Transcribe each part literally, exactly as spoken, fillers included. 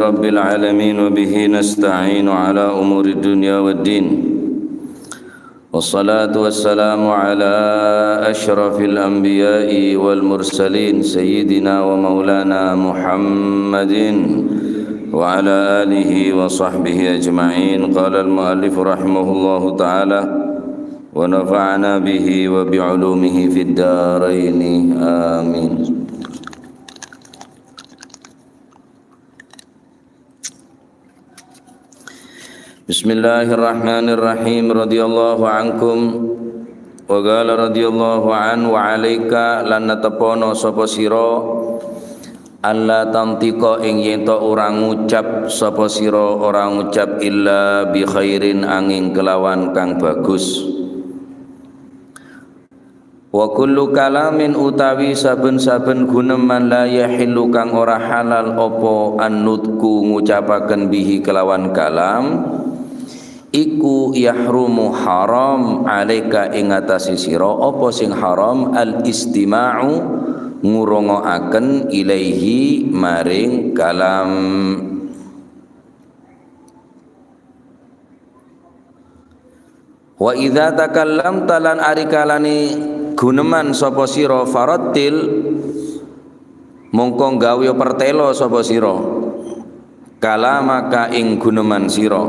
رب العالمين، وبه نستعين على أمور الدنيا والدين. والصلاة والسلام على أشرف الأنبياء والمرسلين، سيدنا ومولانا محمد وعلى آله وصحبه أجمعين. قال المؤلف رحمه الله تعالى، ونفعنا به وبعلومه في الدارين. آمين. Bismillahirrahmanirrahim. Radhiyallahu ankum. Wa qala radhiyallahu an, wa 'alaika, lan nateppono sapa sira, alla tantiqa, ing yen to ora ngucap sapa sira, ora ngucap illa bi khairin, anging kelawan kang bagus. Wa kullu kalamin, utawi saben-saben guneman, la yahillu, kang ora halal apa annutqu, ngucapaken, bihi, kelawan kalam, iku yahrumu, haram, 'alaika, ing atase sira, apa sing haram, al istima'u, ngurongoaken, ilaihi, maring kalam. Wa idza takallamta, lan arikalane guneman sapa sira, farattil, mongko gaweya pertelo sapa sira, kalamaka, ing guneman sira,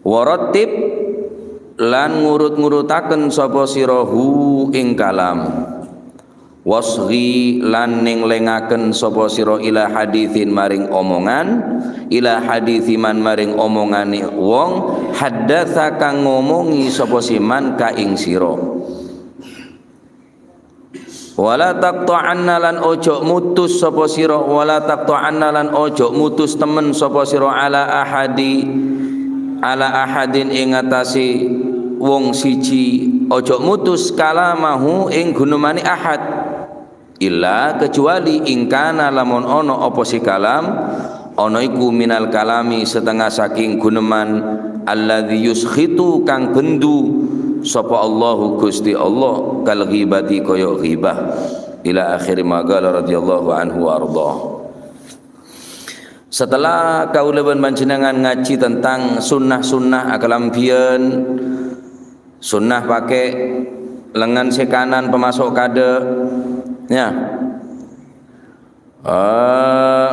warattib, lan ngurut-ngurutaken sapa sira, hu, ing kalam. Wasghi, lan nenglengaken sapa sira, ila haditsin, maring omongan, ila hadithi man, maring omongane wong, haddatsa, kang ngomongi sapa si man ka ing sira. Wala taqta'anna, lan ojo mutus sapa sira, wala taqta'anna, lan ojo mutus temen sapa sira, ala ahadi, ala ahadin, ing atase wong siji, ojo mutus, kalamahu, ing gunemane ahad, illa, kecuali, in kana, lamun ana apa si kalam, ana iku, minal kalami, setengah saking guneman, alladzi yuskhitu, kang bendu sapa Allahu, Gusti Allah, kal ghibati, kaya ghibah. Ila akhiri ma qala radhiyallahu anhu wa ardha. Setelah kaula ban panjenengan ngaji tentang sunnah-sunnah akalambiyan, sunnah pake lengan se kanan pamaso' kade', ya. Eh,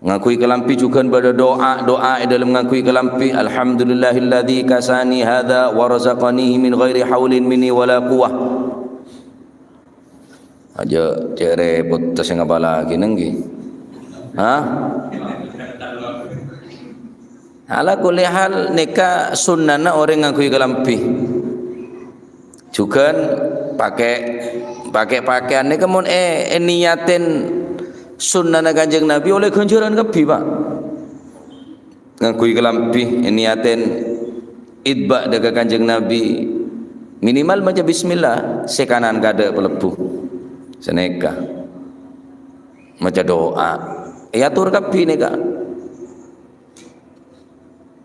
ngangghuy kalambi jugan bada doa, doa e dalem ngangghuy kalambi, "Alhamdulillahilladzi kasani hadza wa razaqanihi min ghairi haulin minni wala quwwah." Aja cere putus ngapalagi nenggi. Hah? Ala kulli hal, neka sunnana oreng ngangghuy kalambi. Jugan pake, pake pakaian neka mon e, e niyaten sunnana Kanjeng Nabi oleh ganjaran kabbi, Pak. Ngangghuy kalambi, e niyaten itba' dha ka Kanjeng Nabi, minimal maca bismillah, se kanan kade' palebbu. Saneka. Maca doa. Eatur kabbi neka.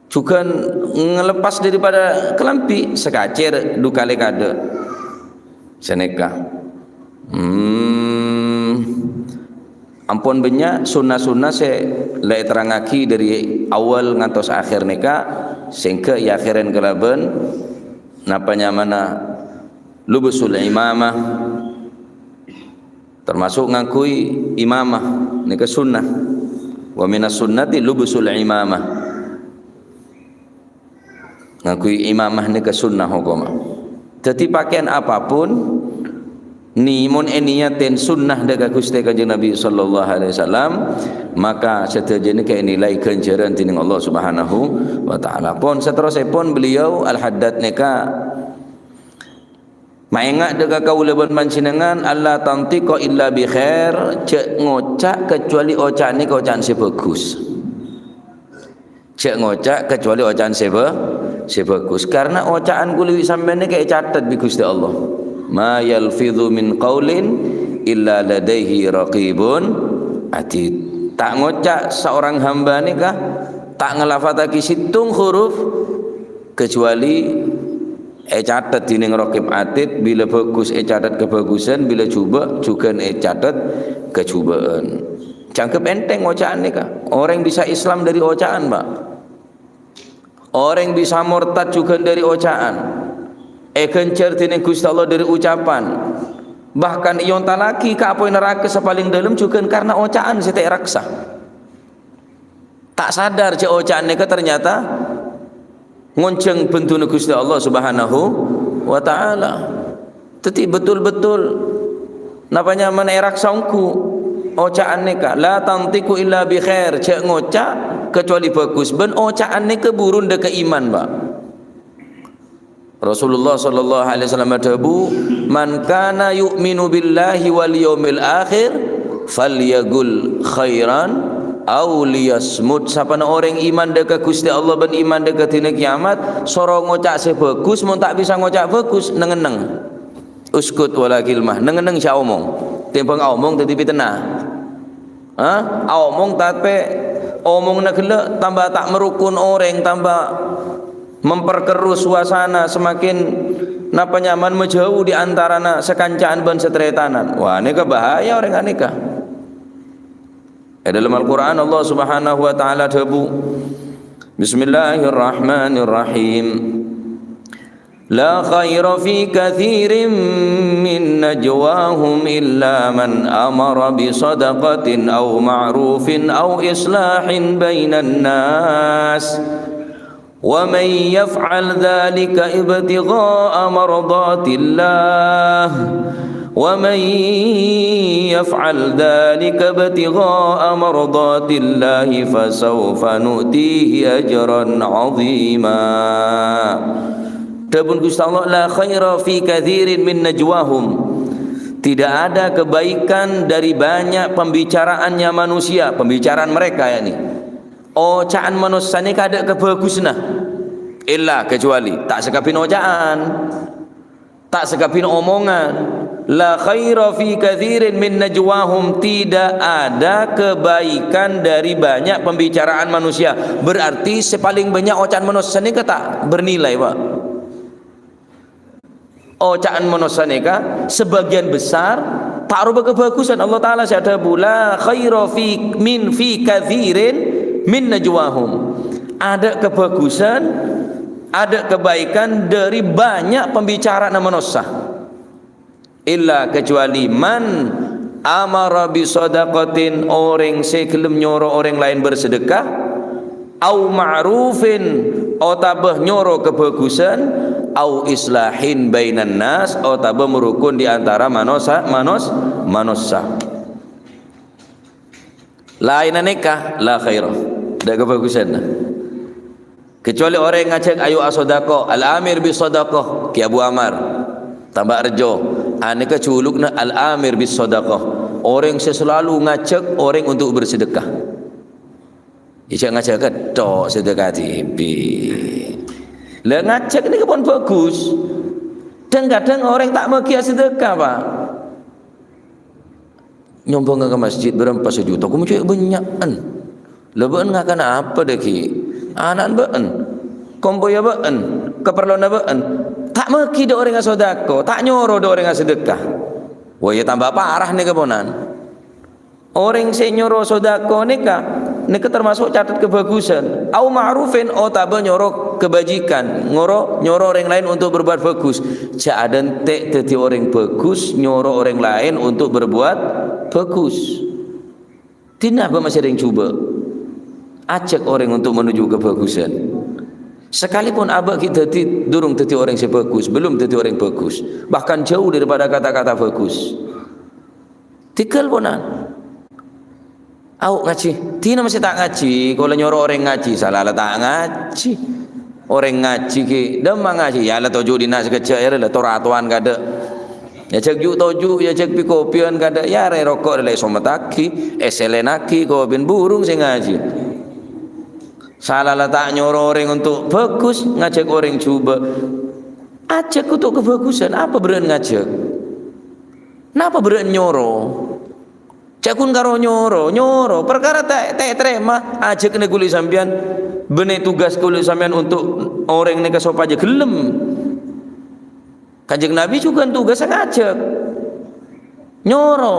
Jugan ngelepas daripada kalambi, sakacer du kale kade'. Saneka. Hmm. Ampon bannya' sunna-sunna se la eterrangagi dari awal ngantos akhir neka, sehingga eakheren kalaban napa nyamana lubusul imamah, termasuk ngangghuy imamah, neka sunnah. Wa minas sunnati lubusul imamah. Ngangghuy imamah neka sunnah hukoma. Dadi pakaian apapun, ni-, mon eniyaten sunnah dha ka Guste Kanjeng Nabi sallallahu alaihi wasallam, maka sadajana kaenilai ganjaran dening Allah Subhanahu wa Ta'ala. Pon saterrossepon beliau Al-Haddad neka maenga' dha ka kaula ban panjenengan, "Alla tantiqa illa bi khair," ja' ngoca' kecuali oca'an neka oca'an se bagus. Ja' ngoca' kecuali oca'an se ba-, se bagus. Karena oca'an kaula bi' sampeyan neka ecatet bi' Guste Allah. "Ma yalfidhu min qaulin illa ladaihi raqibun atid." Ta' ngoca' seorang hamba neka, ta' ngalafatagi settong huruf kecuali ecatet dening Raqib Atid, bila bagus ecatet kebagusan, bila juba' jugan ecatet kejuba'an. Dianggep enteng oca'an nèka. Orèng bisa Islam dâri oca'an, Pak. Orèng bisa mortad jhughân dâri oca'an. Èghânjhâr dhinèng Ghustè Allah dâri ucapan. Bahkan èontallaghi ka apoy naraka sè palèng dâlem jhughân karna oca'an sè ta' èraksa. Ta' sadar jâ' oca'an nèka ternyata ngonjhâng benduna Ghustè Allah Subhanahu wa Ta'ala. Dhâddhi, betul-betul napa nyamana èraksa ongghu oca'an nèka, "La tantiqu illa bi khair," jâ' ngoca' kecuali bagus. Bân oca'an nèka buruna dâ' ka iman, Pak. Rasulullah sallallahu alaihi wasallam adhâbu, "Man kana yu'minu billahi wal yaumil akhir, falyaqul khairan aw liyasmut." Sapana orèng iman dâ' ka Ghustè Allah bân iman dâ' ka dina kiamat, soro ngoca' sè bagus, mon ta' bisa ngoca' bagus, neng-enneng. Uskut wala kilmah, neng-enneng jâ' omong. Tèmbhâng aomong dhâddhi pitennah. Ha? Aomong tapè omongna ghellâ' tamba ta' marokon orèng, tamba memperkeruh suasana, semakin napa nyamana majâu di antarana sakancaan bân sataretanan. Wah, nèka bahaya orèng anèka. È dâlem Al-Qur'an Allah Subhanahu wa Ta'ala adhâbu, "Bismillahirrahmanirrahim. La khaira fi katsirin min najwahum illa man amara bi sadaqatin aw ma'rufin aw islahin bainan nas. Wa man yaf'al dzalika ibtigha'a mardatillah, wa man yaf'al dzalika ibtigha'a mardatillahi fasawfa nu'tihi ajran 'azima." Dhâbuna Ghustè Allah, "La khaira fi katsirin min najwahum." Tidak ada kebaikan dari banyak pembicaraannya manusia, pembicaraan mereka, yakni. Oca'an manossa nèka adâ' kabhâghusânna. Illa, kecuali, ta' sakabin oca'an. Ta' sakabin omongan. "La khaira fi katsirin min najwahum," tidak ada kebaikan dari banyak pembicaraan manusia. Berarti sè palèng bânnya' oca'an manossa nèka ta' bernilai, Pak. Oca'an manossa nèka sebagian besar ta' aropa kabhâghusân. Allah Ta'ala sè adhâbu, "La khaira fi min fi katsirin min najwahum." Adâ' kabhâghusân, adâ' kebaikan dari banyak pembicarana manossa. Illa, kecuali, man amara bi sadaqatin, orèng sè ghellem nyoro orèng laèn bersedekah, au ma'rufin, otabâ nyoro kabhâghusân, au islahin bainan nas, otabâ marokon di antara manossa, manos-, manossa. Laènna nèka, la khaira. Adâ' kabhâghusânna. Kecuali orèng ngajhâk, "Ayo asodako," al-amir bis sadaqah, Ki Abu Amar, Tamba' Rejo. Anèka julu'na al-amir bis sadaqah. Orèng sè selalu ngajhâk orèng untuk bersedekah. Ijâ ngajhâk ketthok sedekah dhibi'. Lah, ngajhâk nèka pon bagus. Dhâng-kadhâng orèng ta' maghi sedekah, Pak. Nyombhângnga ka masjid bârâmpa sajuta, koma cè' bânnya'an. Lah, bâ'en ngakana apa dhâggi'? Ana'na bâ'en, kompoyya bâ'en, kaparlowanna bâ'en. Ta' maghi dâ' orèng asodako, ta' nyoro dâ' orèng asedekah. Wah, iyâ tamba para nèka ponan. Orèng sè nyoro sodako nèka, nèka tamaso' catet kabhâghusân. Au ma'rufin, otabâ nyoro kabhâjhighân, ngoro-, nyoro orèng laèn untuk berbuat bagus. Jhâ' adhânte' dhâddhi orèng bagus, nyoro orèng laèn untuk berbuat bagus. Dinah bâ' masè rèng jhubâ'. Ajhâk orèng untuk menuju kabhâghusân. Sakalipun abâ' ghi' dhâddhi, durung dhâddhi orèng sè bagus, belum dhâddhi orèng bagus. Bahkan jauh daripada kata-kata bagus. Tèghâl ponan. Au ngajhi. Dinah masè ta' ngajhi, kaulâ nyoro orèng ngajhi, sala la ta' ngajhi. Orèng ngajhi ghi', dâmma ngajhi, iyâ la toju' dinna' sakejjhâ', iyâ la to-ratowan kadâ'. Iyâ jhâk ju' toju', iyâ jhâk pi-kopiân kadâ', iyâ rè roko' la èsomettaghi, èsèlènaghi, kopiân burung sè ngajhi. Sala la ta' nyoro orèng untuk bagus, ngajhâk orèng jhubâ'. Ajhâk untuk kabhâghusân, apa bârâ'na ngajhâk? Napa bârâ'na nyoro? Jhâ' ghun karo nyoro, nyoro. Parkara ta', ta' ètarèma, ajhâk nèka ghuli sampèyan. Bânnè tugas ghuli sampèyan untuk orèng nèka sopajâ ghellem. Kanjeng Nabi jhughân tugas ngajhâk. Nyoro.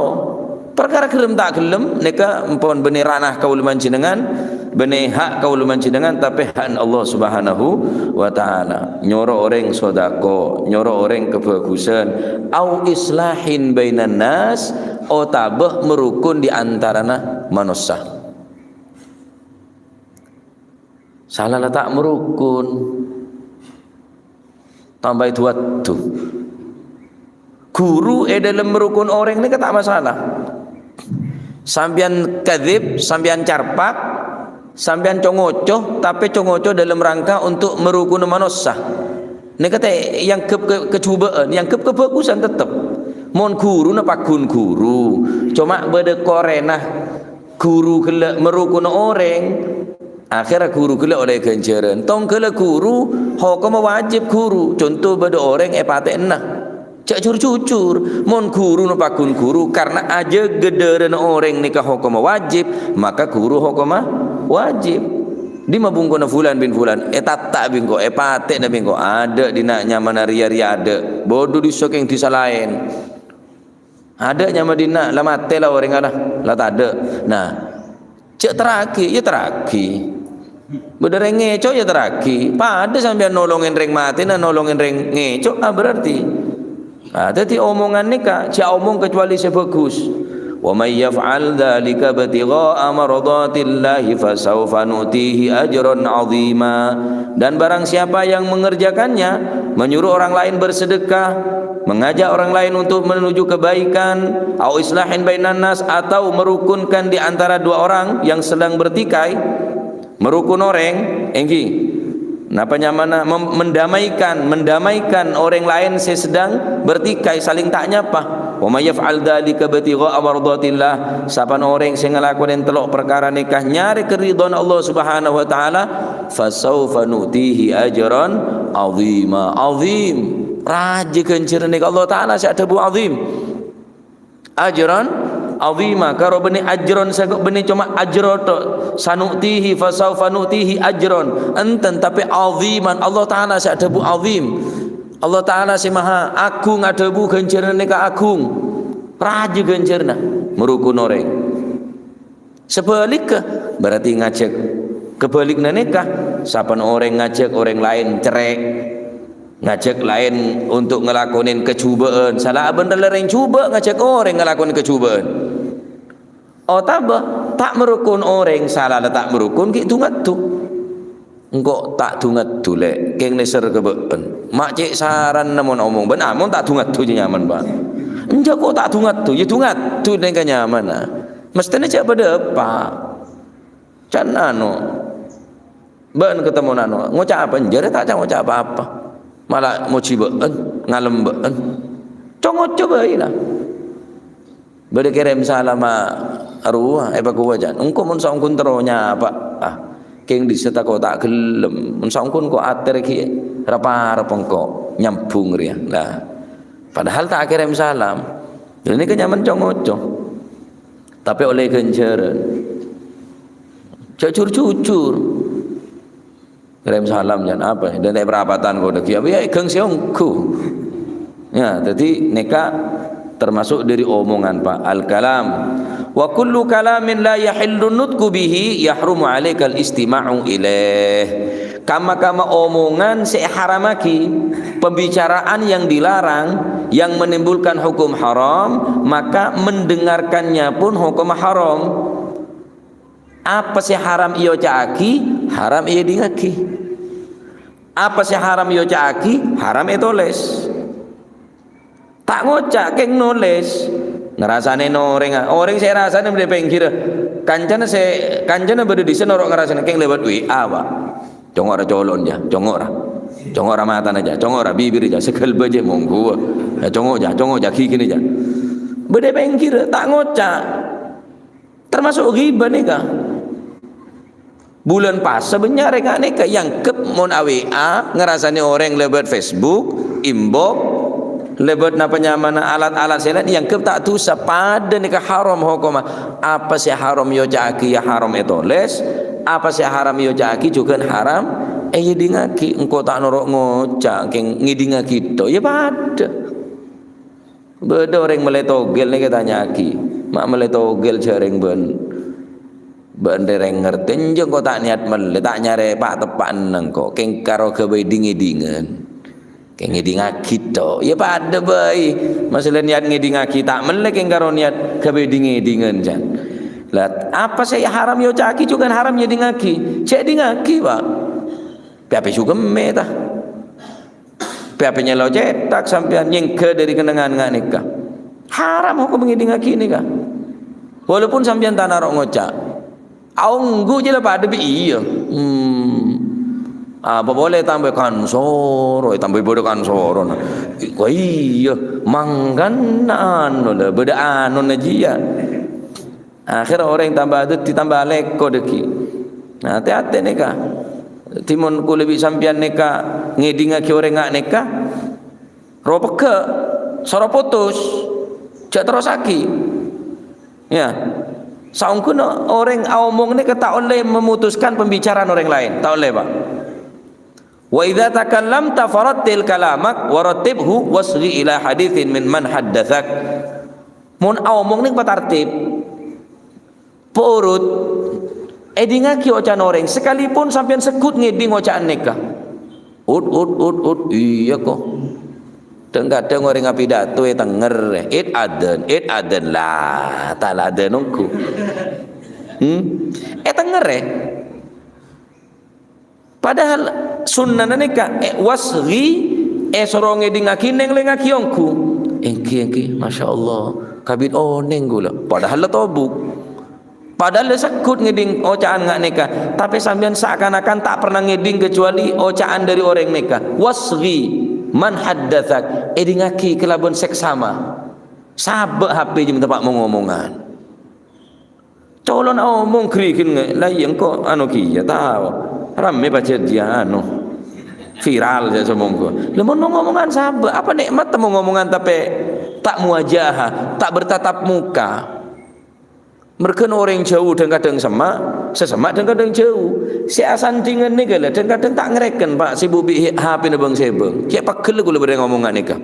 Parkara ghellem ta' ghellem, nèka ampon bânnè ranah kaulâ panjhennengngan, bânnè hak kaulâ panjhennengngan, tapè hakna Allah Subhanahu wa Ta'ala. Nyoro orèng sodako, nyoro orèng kabhâghusân, au islahin bainan nas, otabâ marokon è antarana manossa. Sala la ta' marokon. Tambâi duwâdu. Ghuru è dhâlem marokon orèng nèka ta' masalah. Sampèyan kadzib, sampèyan carpak, sampèyan co-ngoco, tapè co-ngoco dhâlem rangka untuk marokona manossa. Nèka ta' èangghep ka-, kajhubâ'ân, èangghep kabhâghusân tettep. Mon ghuruna paggun ghuru, coma bâdâ korèna ghuru ghellâ' marokona orèng, akhèrra ghuru ghellâ' ollè ghânjhârân. Tongghâlla ghuru, hokomma wajib ghuru. Conto bâdâ orèng èpatè'ana. Jhâ' jur-jujur. Mon ghuruna paggun ghuru, karna ajâgâ dhârâna orèng nèka hokomma wajib, maka ghuru hokomma wajib. Dimma bungkona fulan bin fulan, ètatta' bi' engko', èpatè'ana bi' engko', adâ' dinna' nyamana rèya-rèya adâ'. Bâdâ dissa kèng dissa laèn. Adâ' nyama dinna', la matè la orèngnga la, la tadâ'. Nah, jhâ' terraghi, iyâ terraghi. Bâdâ rèng ngèco', iyâ terraghi. Padâ sampèyan nolongè rèng matè, na nolongè rèng ngèco', ah, berarti. Ah, dhâddhi omongan nèka jhâ' omong kecuali sè bhâghus. "Wa may yaf'al dzalika ibtigha'a mardhatillahi fasawfa nu'tihi ajran 'azhima." Dan barang siapa yang mengerjakannya, menyuruh orang lain bersedekah, mengajak orang lain untuk menuju kebaikan, au islahin bainan nas, atau merukunkan di antara dua orang yang sedang bertikai, merukun orèng, èngghi. Napa nyamana? Mem-, mendamaikan, mendamaikan orèng laèn sè sedang bertikai, saling ta' nyapa. "Wa may yaf'al dzalika ibtigha'a mardhatillah," sapan orèng sè ngalakonè tello' parkara nèka nyarè karidhoanna Allah Subhanahu wa Ta'ala, "fasawfa nu'tihi ajran 'azhima." 'Azhim. Rajâ ghânjhârân nèka Allah Ta'ala sè adhâbu 'azhim. "Ajran 'azhima," karo bânnè ajron sè bânnè coma ajro tok. "Sanu'tihi, fasawfa nu'tihi ajron." Enten, tapè 'azhiman. Allah Ta'ala sè adhâbu 'azhim. Allah Ta'ala sè maha agung adhâbu ghânjhârânna nèka agung. Rajâ ghânjhârânna. Marukun orèng. Sabhâligghâ, berarti ngajhâk kabhâligghâ nèka, sapan orèng ngajhâk orèng laèn cerrè', ngajhâk laèn untuk ngalakonè kajhubâ'ân, sala abândhâr la rèng jhubâ' ngajhâk orèng ngalakonè kajhubâ'ân. Otabâ ta' marokon orèng, sala la ta' marokon ghi' du-ngaddu. Engko' ta' du-ngaddu, Lè', kèng nèser ka bâ'ân. Ma' cè' saranna mon omong, bân amon ta' du-ngaddu jâ' nyaman, Pak. Enjâ' kok ta' du-ngaddu, yâ du-ngaddu nèng ka nyamana. Mesthèna jâ' padâ apa. Can ano, bâ'ân katemmo ano, ngoca' apa? Enjâ' rè ta' ca-ngoca' pa-apa. Mala mojhi bâ'ân, ngalem bâ'ân. Co-ngoco bhâi la. Bâdâ kèrèm salama rowa, èpakowa, can. Engko' mon saongghun terro nyapa, ah, kèng dissa tako' ta' ghellem. Mon saongghun ko' atèr ghi' rep-arep engko' nyambung rèya. Lah, padahal ta' kèrèm salam. Lha nèka nyaman co-ngoco. Tapè ollè ghânjhârân. Jâ' jur-jujur. Kèrèm salam, can, apa? Dântè' parapatan kok dâggi', apa ya, èghâng sè ongghu. Ya, dhâddhi nèka termasuk dâri omongan, Pak. Al-kalam. "Wa kullu kalamin la yahillu nutqu bihi yahrumu 'alaikal istima'u ilaih." Kamma-kamma omongan sè èharammaghi, pembicaraan yang dilarang, yang menimbulkan hukum haram, maka mendengarkannya pun hukum haram. Apa sè haram èoca'aghi, haram èèdingngaghi. Apa sè haram èoca'aghi, haram ètolès. Ta' ngoca', kèng nolès. Ngarasanè orèng, orèng sè èrasanè bâdâ è pèngghirrâ. Kancana sè, kancana bâdâ dissa noro' ngarasanè kèng lèbât W A, Pak. Congo' ra colo'na, jâ. Congo' ra. Congo' ra matana, jâ. Congo' ra bibirra, jâ. Sè ghâlbâ jâ mongghu. Yâ, congo', jâ. Congo', jâ. Ghighina, jâ. Bâdâ è pèngghirrâ, ta' ngoca'. Termasuk ghibah nèka. Bulân pasa bânnya' rèng nèka èangghep mon a-W A, ngarasanè orèng lèbât Facebook, inbox, lèbât napa nyamana alat-alat sè laèn èangghep ta' dusa, padâ nèka haram hokomma. Apa sè haram èoca'aghi ya haram ètolès, apa sè haram èoca'aghi jhughân haram èèdingngaghi. Engko' ta' noro' ngoca', kèng ngèdingngaghi tok, ya padâ. Bâdâ orèng mellè togel nèka ètanya'aghi, Ma' mellè togel jhâreng bân, bân rèrèng ngartè. Enjâ' engko' ta' niyat mellè, ta' nyarè pa'-teppa'na engko'. Kèng karo ghâbây ding-ngèdingan. Kèng ngèdingngaghi, to. Iyâ padâ bhâi. Masalah niyat ngèdingngaghi, ta' mellè kèng karo niyat ghâbây ding-ngèdingan, jân. Lah, apa sè haram èoca'aghi, jhughân haram èdingngaghi. Cè' dingngaghi, Pa'. Pè-apè jhughân mè', ta? Pè-apè nyèlo cèthak sampèyan nyèngghâ dâri kennengngan nga' nèka. Haram hokom ngèdingngaghi nèka. Walaupun sampèyan ta' naro' ngoca'. Aongghu jâ la padâ bi' iyâ. Hmm. Apa polè tambâi kansoro, tambâi bâdâ kansorona. Kok iyâ, mangkana anu la, bâdâ anona jiyâ. Akhèr orèng tambâ dhâddhi tambâ alèko dhâggi'. Nah, tè-atè nèka. Dhâddhi mon kaulâ bi' sampèyan nèka ngèdingngaghi orèng nga' nèka, ro pegghâ', soro putus, jhâ' terrossaghi. Ya. Saongghuna orèng aomong nèka ta' ollè memutuskan pembicaraan orèng laèn, ta' ollè, Pa'. "Wa idza takallamta farattil kalamak wa rattibhu wasghi ila haditsin mimman haddatsak." Mon aomong nèng patartib, paurut, èdingngaghi oca'na orèng, sakalipun sampèyan segghut ngèding oca'an nèka. Ut, ut, ut, ut, iyâ, ko. Dhâng-kadhâng orèng apidato ètengngèrè, "It adzan, it adzan." Lah, ta' la adzan ongghu. Hmm? Ètengngèrè. Padahal sunnana nèka, eh, wasghi, èsoro ngèdingngaghi, nènglèngngaghi ongghu. Èngghi, èngghi, Masya Allah, kabit onèng kaulâ. Padahal la tobuk. Padahal la segghut ngèding oca'an nga' nèka, tapè sampèyan seakan-akan ta' pernah ngèding kecuali oca'an dâri orèng nèka. Wasghi man haddatsak, èdingngaghi kalabân seksama. Sabâ' H P jhâ' mon ta' mong-omongan. Colona omong ghârighin ngè-, la iyâ engko' anu kèya tao. Rammè pajhât jiyâ anu. Viral jhâ' somonggu. Lah mon mong-omongan sabâ', apa nè'mat mong-omongan tapè ta' muwajahah, ta' bertatap muka. Merghâna orèng jhâu dhâng-kadhâng semma', sè semma' dhâng-kadhâng jhâu. Sè asandhingan nèka la dhâng-kadhâng ta' ngarèken, Pa', sibuk bi' H P-na bâng-sèbâng. Cè' pegghel kaulâ bâdâ ngomongan nèka.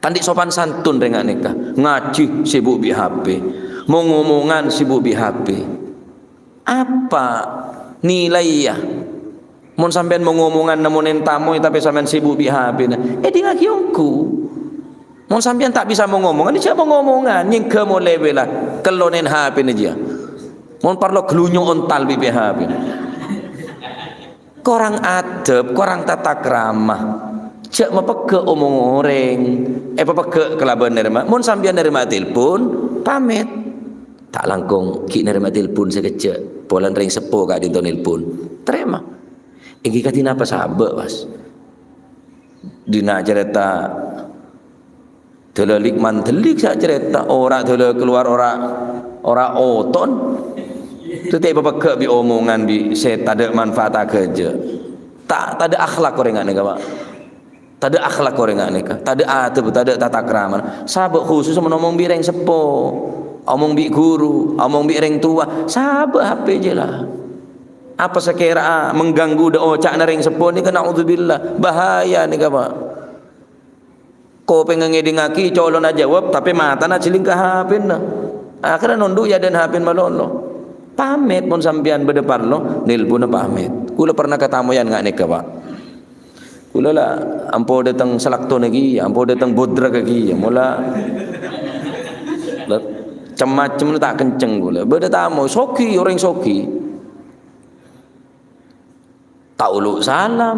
Ta' andi' sopan santun rèng nga' nèka. Ngajhi sibuk bi' H P. Mong-omongan sibuk bi' H P. Apa nilaiya? Mon sampèyan mong-omongan nemmonè tamoy, tapè sampèyan sibuk bi' H P-na, èdingngaghi ongghu. Mon sampèyan ta' bisa mong-omongan, jhâ' mong-omongan, nyèngghâ molè bhâi la, kellonèn H P-na jiyâ. Mon parlo, ghâlunyo' ontal bi' H P-na. Korang adab, korang tata krama. Jhâ' mapegghâ' omong orèng, èpapegghâ' kalabân narèma. Mon sampèyan narèma tilpon, pamèt. Ta' langkong ghi' narèma tilpon sakejjhâ', polana rèng seppo ka'dinto nelpon. Tarèma. Èngghi kadhi napa sabâ', Pas? Dina carèta dâlâ lik-mandhâlik sa' carèta, ora dâlâ kalowar ora, ora oton. Tètè èpapegghâ' bi' omongan bi' sè tadâ' manfaatta ghâjâ. Ta', tadâ' akhlak orèng nga' nèka, Pa'. Tadâ' akhlak orèng nga' nèka, tadâ' adab, tadâ' tata krama. Sabâ' khusus mon omong bi' rèng seppo, omong bi' ghuru, omong bi' rèng towa, sabâ' H P jiyâ la. Apa sakèra'a mengganggu dâ' oca'na rèng seppo nèka, naudzubillah, bahaya nèka, Pa'. Kopèngnga ngèdingngaghi, colona jawab, tapè matana jhelling ka H P-na. Akhèrra nondhu' è adâ'na H P-na malolo. Pamèt mon sampèyan bâdâ parlo, nelponna pamèt. Kaulâ pernah katamoyan nga' nèka, Pa'. Kaulâ la ampo dâteng Salaktona kèya, ampo dâteng Bodrak kèya, mola la cem-macem ta' kenceng kaulâ. Bâdâ tamoy, soghi, orèng soghi. Ta' olo' salam,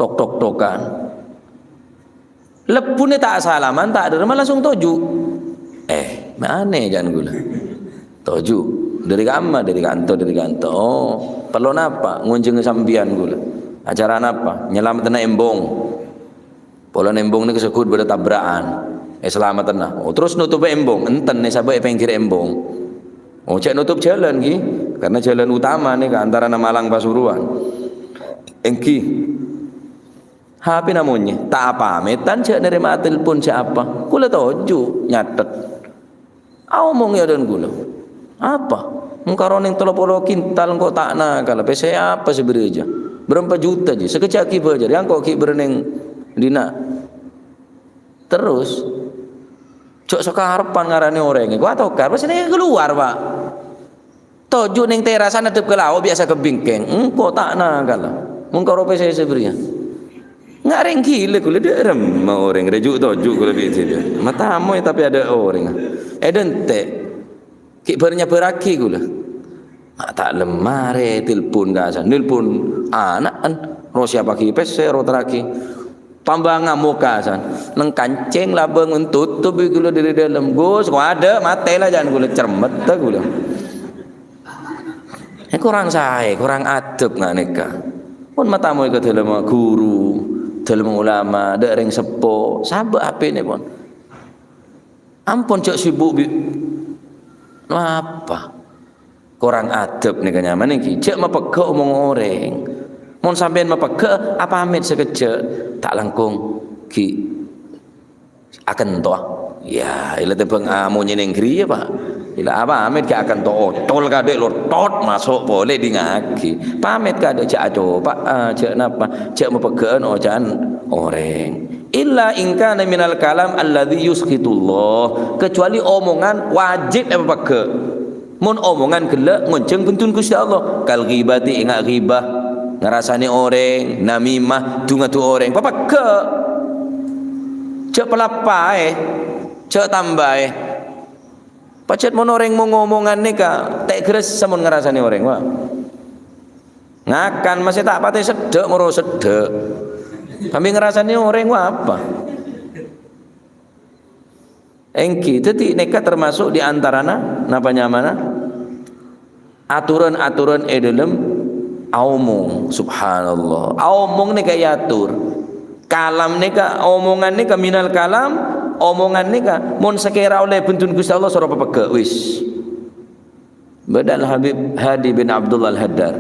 tok-tok-tokan. Lebbhuna ta' asalaman, ta' dârâmma langsung toju'. Eh, aneh kan kaulâ. Toju'. Dâri kamma, dâri kanto, dâri kanto. Oh, parlo napa? Ngonjhângnga sampèyan kaulâ. Acara napa? Nyalameddhâna embong. Polana embong nèka segghut bâdâ tabra'an. Èsalameddhâna. Oh, terros notobhâ embong. Enten, nè sabâ' è pèngghir embong. Oh, cè' notop jhâlân, ghi. Karena jhâlân utama nèka antarana Malang Pasuruan. Èngghi. H P-na monyè, ta' apamètan jhâ' narèma telpon jhâ' apa. Kaulâ toju', nyathet. Aomong è adâ'na kaulâ. Apa? Engko' ro nèng tello polo kintal engko' ta' nakal. Pèssè apa sè bârâjâ? Bârâmpa juta jiyâ? Sakejjhâ' ghi' bâjâr. Yâ engko' ghi' bârâ nèng dinna'. Terros, Jhâ' sakarebbhân ngaranè orèng, ghu atokar, pas nèka kalowar, Pak. Toju' neng terasan addhep ka lao', biyasa ka bingkèng. Engko' ta' nakal. Mon karo pèssè sè bâriyâ. Nga' rèng ghilâ kaulâ, dâ' remma orèng rè ju' toju' kaulâ bi' dhina. Matamoy tapè adâ' orèng. È dântè'. Ghi' bâr-nyabârraghi kaulâ. Ma' ta' lem marè telpon ka san. Nelpon ana'en. Ro siyapaghi pèssè, ro terraghi. Tambâ ngamok ka san. Neng kancèng labâng tutup bi' kaulâ dâri dâlem. Gus, kok adâ' matè la jhân kaulâ, cermet ta' kaulâ. Eh, korang saè, korang adhep nga' nèka. Pon matamoy ka dâlemma ghuru, dâlemma ulama, dâ' rèng seppo, sabâ' apènè pon. Ampon jhâ' sibuk bi', apa? Korang adhep nèka nyamana ghi, jhâ' mapegghâ' omong orèng. Mon sampèyan mapegghâ', apamèt sakejjhâ', ta' langkong ghi' akento, ah. Ya, ella tèmbhâng amonyè neng ghâriyâ, Pak. Ella apamèt ghi' akento, ocol kadhâ' lortot maso' polè dingngaghi. Pamèt kadhâ' jhâ' acopa, ah, jhâ' napa, jhâ' mapegghâ'ân oca'an orèng. Illa in kana minal kalam alladzi yuskhitullah, kecuali omongan wajib èpapegghâ'. Mon omongan ghellâ' ngonjhâng bhendhun Ghustè Allah, kal ghibati, enga' ghibah, ngarasanè orèng, namimah, du-ngadu orèng, papegghâ'. Jhâ' palappaè, jhâ' tambâè. Pajhât mon orèng mon-ngomongan nèka, ta' ghârâssa mon ngarasanè orèng, wa. Ngakan masè ta' patè seddhâ', moro seddhâ'. Sambi ngarasanè orèng, wa apa? Èngghi, dhâddhi nèka termasuk di antarana, napa nyamana? Aturan-aturan è dâlem aomong. Subhanallah. Aomong nèka èatur. Kalam nèka, omongan nèka minal kalam, omongan nèka mon sakèra ollè bhendhun Ghustè Allah, soro papegghâ', wis. Bâdâ Al-Habib Hadi bin Abdullah Al-Haddar,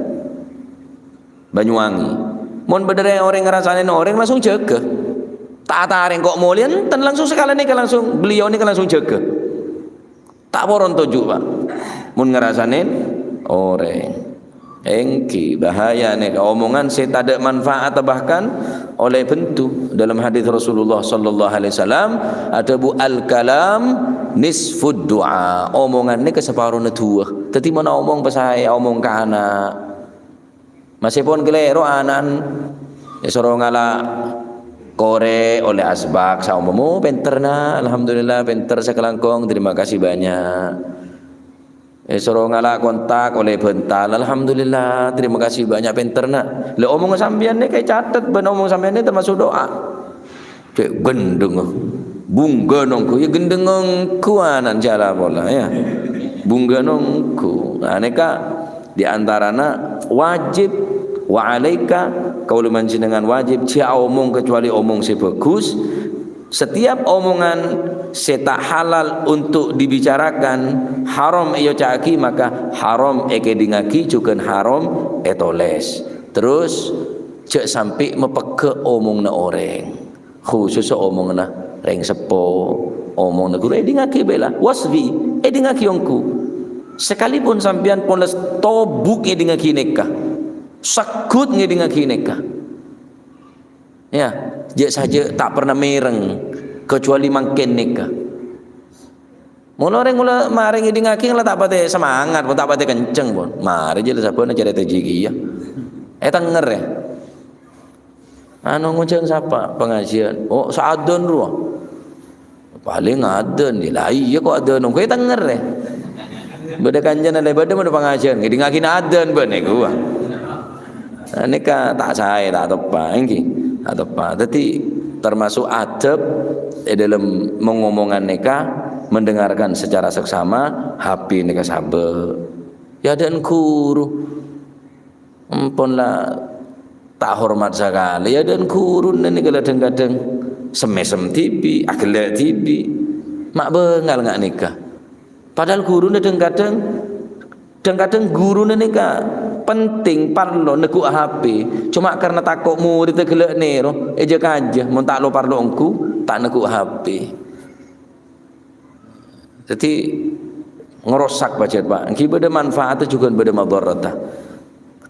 Banyuwangi. Mon bâdâ rè-, orèng ngarasanè orèng, langsung jâgâ. Ta' atarèng ko' molèya, enten, langsung sakalèna nèka langsung, beliau nèka langsung jâgâ. Ta' poron toju', Pak. Mon ngarasanè orèng. Èngghi, bahaya nèka omongan sè tadâ' manfaat bahkan ollè bhendhu. Dalam hadis Rasulullah sallallahu alaihi wasallam, adhâbu, "Al-kalam nisfud du'a." Omongan nèka saparona du'a. Dhâddhi mon omong pasaè, omong ka ana'. Masèpon kalèro ana'en èsoro ngala' korè' ollè asbak, saompama, "Oh, pènter, Na'. Alhamdulillah, pènter sakalangkong. Terima kasih banyak." Èsoro ngala' kontak ollè bântal. Alhamdulillah, terima kasih banyak, pènter, Na'. Lha, omong sampèyan nèka ècatet bân omong sampèyan nèka termasuk du'a. Cè' gendheng, bungga nongghu, ya gendheng nongghu anan jala pola, ya. Bungga nongghu. Nah, nèka di antarana wajib, wa alaika, kaulâ manjhennengan wajib, jhâ' omong kecuali omong sè bhâghus. Setiap omongan sè ta' halal untuk dibicarakan, haram èoca'aghi, maka haram èkèdingngaghi, jhughân haram ètolès. Terros, jhâ' sampè' mapegghâ' omongnga orèng, khusus omongnga rèng seppo, omongnga ghuru, èdingngaghi bhâi la. Wasghi, èdingngaghi ongghu. Sakalipun sampèyan pon la tobuk ngèdingngaghi nèka, segghut ngèdingngaghi nèka. Ya, jhâ' sajjhâ' ta' pernah mèreng, kecuali mangkèn nèka. Mon orèng la marè ngèdingngaghi la ta' patè semangat, pon ta' patè kenceng, pon. Marè jhâ' la sabbhân carèta jârèya. Ètengngèrè. Anu, ngonjhâng sapa pangajiân? Oh, saadzân rowa. Palèng adzân, la iyâ kok adzân, ongghu ètengngèrè. Bâdâ kancana lè bâdâ mon pangajiân, ngèdingngaghi na' adzân bân nèko. Nah, nèka ta' saè, ta' teppa', èngghi, ta' teppa'. Dhâddhi, termasuk adab è dâlem mongomongan nèka, mendengarkan secara seksama, H P nèka sabâ'. Ya, dhân ghuru. Ampon la ta' hormat sakalè, ya, dhân ghuruna nèka la dhâng-kadhâng semmèsem dhibi', aghellâ' dhibi'. Ma' bângal nga' nèka. Padahal ghuruna dhâng-kadhâng, dhâng-kadhâng ghuruna nèka penting, parlo neggu' H P. Coma karna tako' morèdda ghellâ' nèro, èjâ-kajâ, mon ta' lo-parlo ongghu, ta' neggu' H P. Dhâddhi, ngerosak pajhât, Pak. Èngghi bâdâ manfaatnya jhughân bâdâ madharatnya.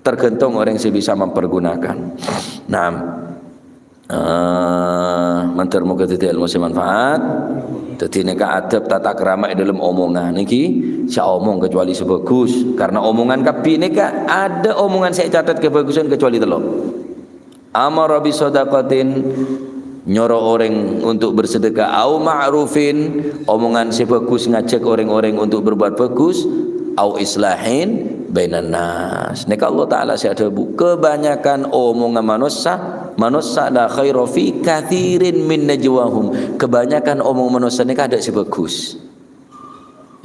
Tergantung orang sè bisa mempergunakan. Nah, eh, Mandhâr moghâ dhâddhi èlmo sè manfaat. Dhâddhi nèka adab tata krama è dhâlem omongan. Nèka jhâ' omong kecuali sè bhâghus. Karena omongan kabbhi nèka ada omongan sè ècatet kabhâghusân kecuali tello'. Amara bi shadaqatin, nyoro orèng untuk bersedekah, au ma'rufin, omongan sè bhâghus ngajhâk orèng-orèng untuk berbuat bhâghus, au islahin bainan nas. Nèka Allah Ta'ala sè adhâbu, kebanyakan omongan manossa, manossa la khaira fi katsirin min najwahum. Kebanyakan omong manossa nèka adâ' sè bhâghus.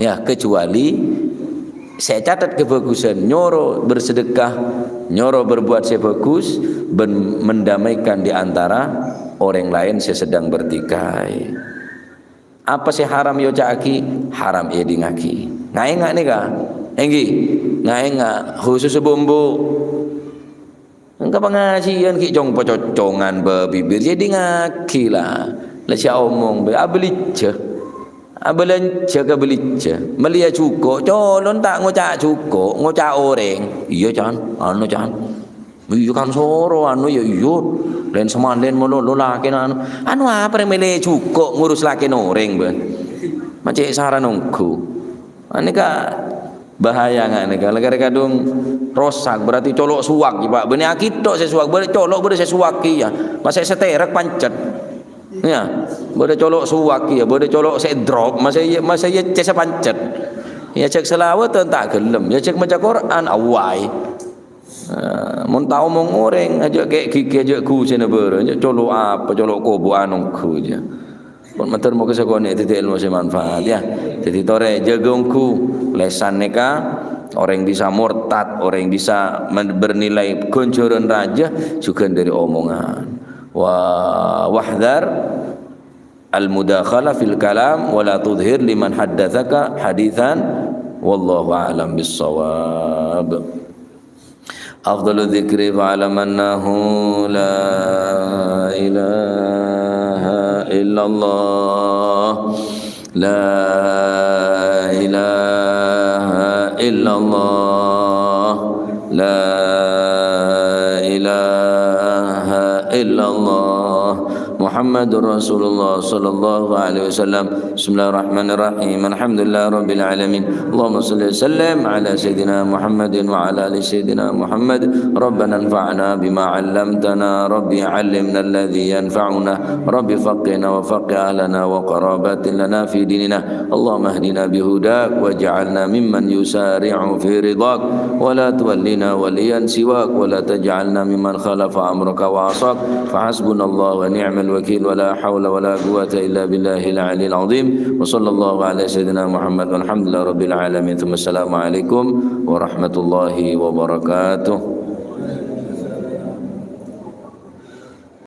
Ya, kecuali sè ècatet kabhâghusân, nyoro bersedekah, nyoro berbuat sè bhâghus, bân mendamaikan di antara orèng laèn sè sedang bertikai. Apa sè haram èoca'aghi? Haram èdingngaghi. Ngaènga' nèka? Èngghi, ngaènga' khusus bumbu. Engka pangajiyân ghi' cong-pacocongan bâbibir, jhâ' èdingngaghi la. La sè omong bhâi, abâlijjhâ. Abâlânjhâ ka bâlijjhâ. Mellèya jhuko', colo'na ta' ngoca' jhuko', ngoca' orèng. "Iyâ, Can. Anu, Can. Iyâ, kan soro, anu, yâ, iyâ. Lèn samalèn malolo lakèna, anu." Anu apa rè mellè jhuko' ngurus lakèna orèng, bâ? Ma' cè' sarana ongghu. Anèka bahaya nga' nèka. Lagâ-rè kadhung rosak, berarti colo' suwak, Pak. Bânnè akitto' sè suwak, bâdâ colo' bâdâ sè suwak kèya. Masè sè terrek pancet. Ya, bâdâ colo' suwak kèya, bâdâ colo' sè drop, masè iyâ, masè iyâ cè' sè pancet. Ya, jhâ' salawatan ta' ghellem, ya, jhâ' maca Qur'an, awai. Eh, mon ta' omong orèng, ajâ' kè' ghighi, ajâ' ghusèna bârâ', ajâ' colo' apa, colo' kobu'an ongghu jâ. Pon mandhâr moghâ sakonè' dhâddhi èlmo sè manfaat, ya. Dhâddhi torè jâgâ ongghu lèsan nèka, orèng bisa mortad, orèng bisa men-, bernilai ghânjhârân rajâ, jhughân dâri omongan. Wa, wahdhar al-mudakhalah fil kalam, wa la tudhhir liman haddatsaka haditsan, wallahu a'lam bis-shawab. Afdalu dzikri fa'lam annahu la ilaha illallah. La ilaha illallah. La ilaha illallah. Muhammadur Rasulullah sallallahu alaihi wasallam. Bismillahirrahmanirrahim. Alhamdulillahirabbil alamin. Allahumma shalli wa sallim ala sayyidina Muhammadin wa ala ali sayyidina Muhammad. Rabbana anfa'na bima 'allamtana. Rabbi 'allimna alladhi yanfa'una. Rabbi faqqihna wa faqqih ahlana wa qarabatin lana fi dinina. Allahumma ihdina bihudak waj'alna mimman yusari'u fi ridhak. Wa la tuwallina waliyan siwak. Wa la taj'alna mimman khalafa amraka wa 'asak. Fa hasbunallahu wa ni'mal wakil. Wa la haula wa la quwwata illa billahil 'aliyyil 'azhim. Wa sallallahu ala sayyidina Muhammad walhamdulillahi rabbil 'alamin. Tsumma assalamu alaikum warahmatullahi wabarakatuh.